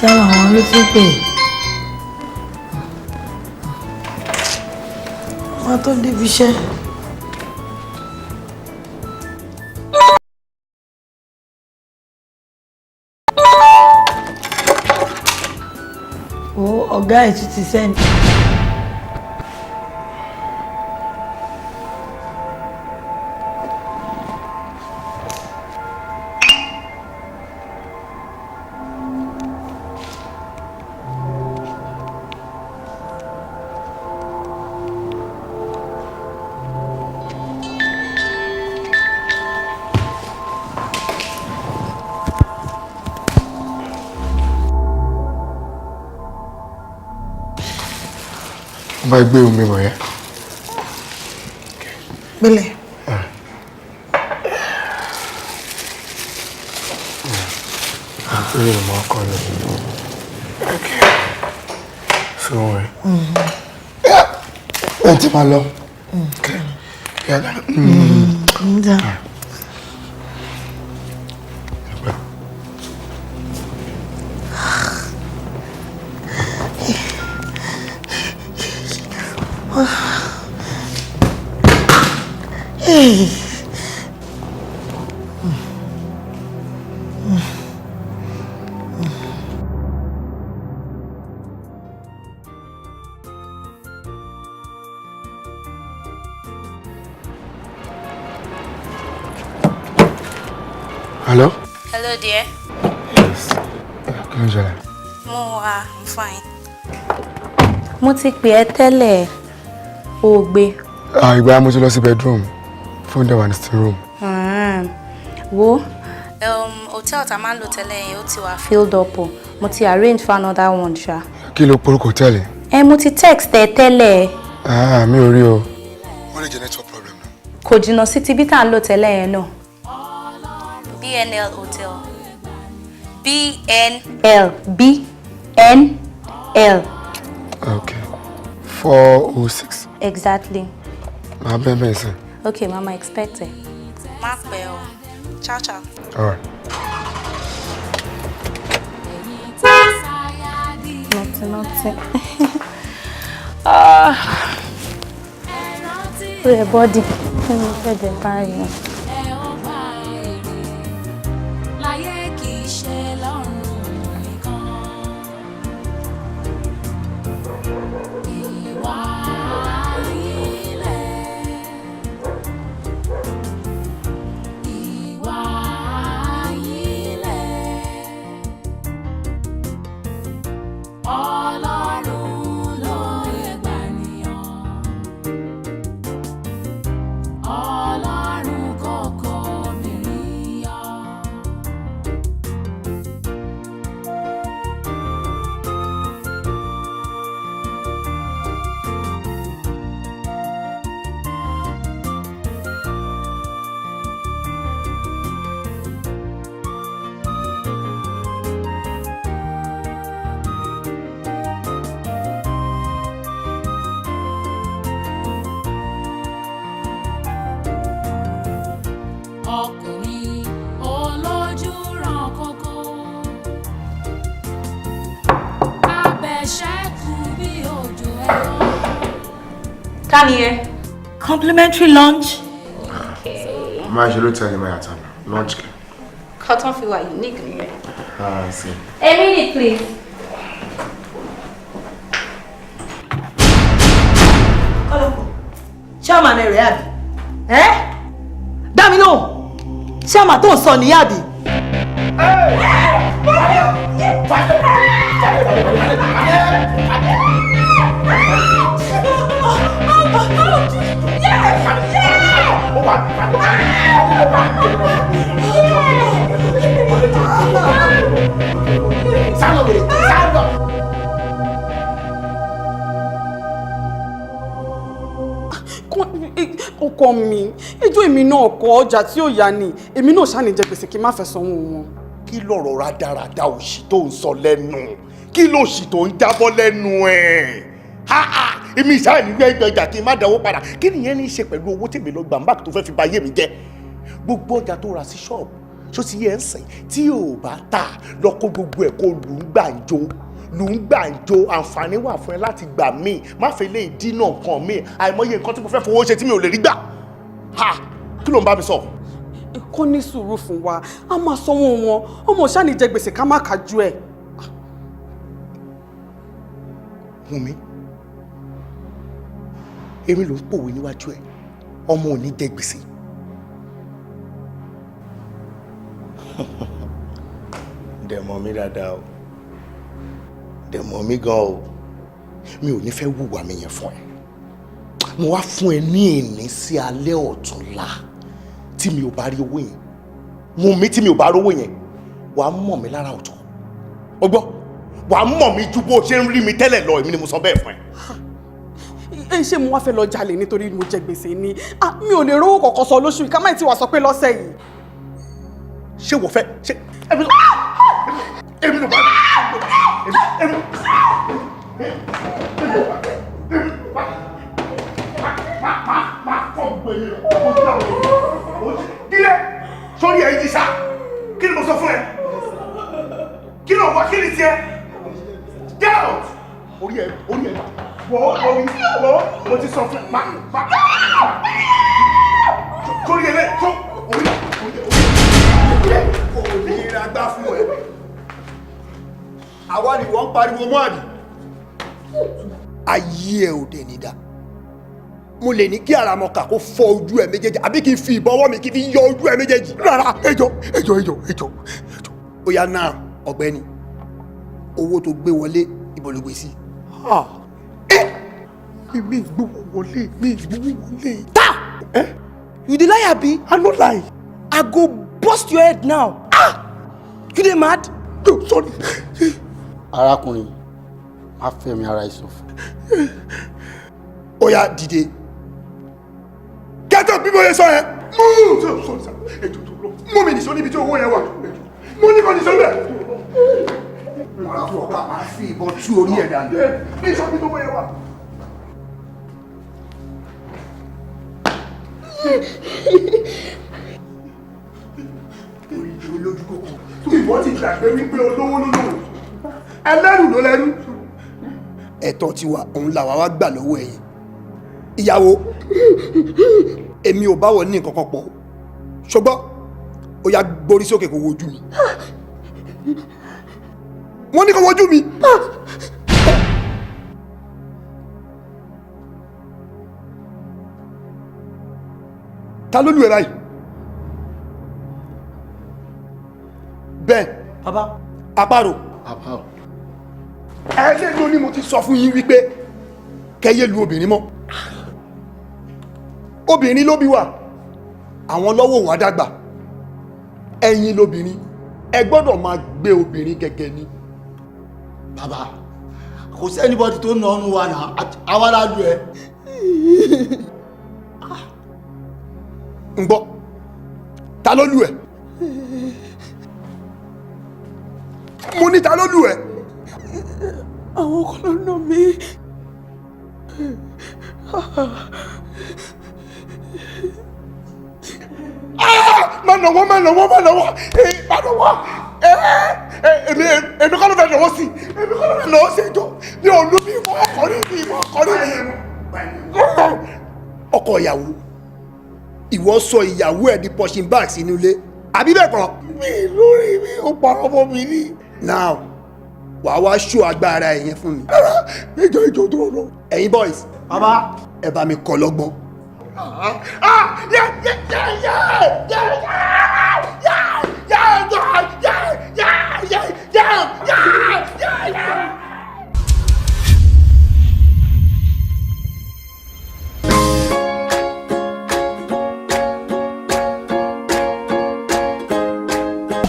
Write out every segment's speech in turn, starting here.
Chairman wọn ló tún pè. Wọ́n tó débi iṣẹ́. Wo, ọ̀gá ẹ̀ tún ti send. Bá gbé omi bọ̀ yẹn. Gbélé. Àpérò ìmọ̀ ọkọ mi. Okay. So wọ́n. Ẹ ti máa lọ. Okay. Yeah. Ń dá. Hey. Hello? Hello, dear. Yes. Kí ló ń ṣẹlẹ̀? Mo wà, I'm fine. Mo ti pè ẹ́ tẹ́lẹ̀, o ò gbé. Ah, ìgbà mo ti lọ sí bedroom. Phone dẹ̀ wà ní sitting room. Wo, hotel tá a máa ń lò tẹ́lẹ̀ yẹn, ó ti wà filled up o. Mo ti arrange for another one ṣá. Kí ló porúkọ hòtẹ́ẹ̀lì? Ẹ mo ti text ẹ tẹ́lẹ̀. Ah, mi ò rí o. Ó lè jẹ́ network problem náà. Kò jìnnà sí ti bí tá à ń lò tẹ́lẹ̀ yẹn náà. BNL Hotel. BNL BNL. Okay. 406. Exactly. Màá bẹ́ẹ̀ bẹ́ẹ̀ sìn. Okay, mama expect ẹ. Má pẹ́ o. Ciao ciao. All right. Naughty, naughty. Ah. Ó yẹ bọ́dì. Kí ni mo fẹ́ jẹ báyìí? Ẹ ó bá èrè láyé, kì í ṣe lọ́run nìkan. Ìwà ilẹ̀, ìwà ilẹ̀, Ọlọ́run ló lè gbànìyàn. Ọlọ́run kò obìnrin yọ. Ọkùnrin olójú ràn kókó, abẹ́ṣẹ́kù bí òjò ẹ̀rọ. Ká ni ẹ? Complimentary lunch. Máa ṣe ló tẹ̀lé máa yàtọ̀ lunch kẹ̀. Cotton fi wà unique nìyẹn. Ah, sí. A minute, please. Kọ́lọ́pọ̀. Chairman rẹ̀ àbí? Ẹ́ dá mi lóhùn. Chairman tó ń sọ nìyá àbí? Ọkọ mi, ẹjọ́ èmi náà kọ, ọjà tí ò yá ni èmi náà ṣáà ní jẹ gbèsè kí n má fẹ́ sanwó wọn. Kí lọ̀rọ̀ rádaràda òṣì tó ń sọ lẹ́nu? Kí lòṣì tó ń jábọ́ lẹ́nu ẹ̀? Ha ha, èmi ìṣáà ní gbẹ́gbẹ́jà kí n má dáwó padà. Kí nìyẹn ní í ṣe pẹ̀lú owó tèmi lọ gbà ń bá tó fẹ́ fi ba ayé mi jẹ́? Gbogbo ọjà tó ra sí ṣọ́ọ̀bù Ṣó ti yẹ ń sìn? Tí ò bá tà, lọ kó gbogbo ẹ̀, kó lù ú gbàǹjo, lù ú gbàǹjo. Àǹfààní wà fún ẹ láti gbà míì. Má fi lè dínà nǹkan míì. Àìmọye nǹkan tí mo fẹ́ fowó ṣe tí mi ò lè rí gbà. Ha, kí ló ń bá mi sọ? Kó ní sùúrù fún wa, a máa sanwó wọn. Ọmọ ṣáà ní jẹ gbèsè ká má kájú ẹ̀. Wùnmí, èmi ló ń pòwe níwájú ẹ, ọmọ ò ní jẹ gbèsè. Dẹ̀ mọ̀ mí dáadáa o, dẹ̀ mọ̀ mí gan o. Mi ò ní fẹ́ wùwà mi yẹn fún ẹ. Mo wá fún ẹ ní èní sí alẹ́ ọ̀túnla. Tí mi ò bá rí owó yẹn, Wùnmí, tí mi ò bá rówó yẹn, wàá mọ̀ mí lára ọ̀tọ̀. O gbọ́, wàá mọ̀ mí ju bó ṣe ń rí mi tẹ́lẹ̀ lọ. Èmi ni mo sọ bẹ́ẹ̀ fún ẹ. Ẹ ṣé mo wá fẹ́ lọ jalè nítorí mo jẹ gbèsè ni? Ah, mi ò lè rówó kọ̀ọ̀kan sọ lóṣù yìí, ká má tí wàá sọ pé lọ́sẹ̀ yìí. Ṣé wọ́n fẹ́ ṣe èmi ló bá èmi èmi má fọ́ gbogbo èmi rẹ̀ ojú àwọn èèyàn dílé sórí ẹ̀ yìí sá. Kí ni mo sọ fún ẹ? Kí ló wá? Kí ni tiẹ̀? Get out! Orí ẹ wọ́ orí wọ́. Mo ti sọ fún ẹ, má má sórí ẹ lẹ tó orí orí orí ẹ. Kò ní ra gbá fún ẹ. Àwa ni wọ́n ń pariwo mọ́, àbí? Ayé ẹ ò dẹ̀ ní dá. Mo lè ní kí àràmọ̀kà kó fọ́ ojú ẹ méjèèjì, àbí kí n fi ìbọn ọwọ́ mi kí n fi yọ ojú ẹ méjèèjì. Rárá, ejò, ejò, ejò, ejò. Ó yá náà, ọ̀gbẹ́ni, owó tó gbé wọlé, ibo ló gbé sí? Mi gbówó wọlé, mi gbówó wọlé. Ta! You dey lie, abi? I no lie. I go burst your head now. Ah! You dey mad? No, sorry. Arákùnrin, má fẹ̀mí ara ẹ̀ ṣòfò. Ó yá, dìde. Get up bí mo ṣe sọ yẹn. Move! Sorry, sir. Ejò tó lọ. Mú mi nìṣó níbi tí owó yẹn wà. Mo ní kò nìṣó bẹ̀. Màá fọkà, máa fi ìbọn tú orí ẹ̀ dànù. Nìṣó níbi tí owó yẹn wà. Olójú kòkò. Ìwọ ti gbàgbé wípé olówó ló lówó. Ẹlẹ́rù ló lẹ́rú. Ẹ̀tọ́ tiwa òun làwa wá gbà lọ́wọ́ ẹ̀yin. Ìyàwó, èmi ò báwọ̀ ní nǹkan kan pọ̀. Ṣùgbọ́n ó yá, gbórí sókè kó wojú mi. Wọ́n ní kó wojú mi. Ta ló lù ẹ́ báyìí? Bẹ́ẹ̀. Baba. Àparò. Bàbá o. Ẹ ló ní mo ti sọ fún yín wípé kẹyẹ lu obìnrin mọ́. Obìnrin ló bí wa, àwọn lọ́wọ́ wà dàgbà. Ẹ̀yin lobìnrin, ẹ gbọ́dọ̀ máa gbé obìnrin gẹ́gẹ́ ni. Bàbá, kò sí anybody tó nà ọ́nù wa náà, àwa la lù ẹ́. Ń gbọ́, ta ló lù ẹ́? Mo ní ta ló lù ẹ́? Àwọn kan ló nà mí. Má nà wọ́n, má nà wọ́n, má nà wọ́n, má nà wọ́n. Èmi, èmi kọ́ ló fẹ́ nà wọ́n sí, èmi kọ́ ló fẹ́ nà wọ́n sí. Ẹjọ́ mi ò lù, bí ìmọ̀ ọkọ̀ rí, bí ìmọ̀ ọkọ̀ rí. Ọkọ ìyàwó, ìwọ sọ ìyàwó ẹ di punching bag sínú ilé, àbí bẹ́ẹ̀ kọ́? Mi lórí mi ò parọ́ mọ́ mi ní. Now, wàá wá ṣó agbára ẹ yẹn fún mi. Rárá, ẹjọ́, ẹjọ́ tó lọ. Ẹ̀yin boys. Bàbá. Ẹ bá mi kọ́ lọ́gbọ́n. Ah, yẹ yẹ yẹ yẹ yẹ yẹ yẹ yẹ yẹ yẹ yẹ yẹ yẹ yẹ.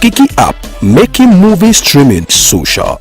Kiki app, making movie streaming social.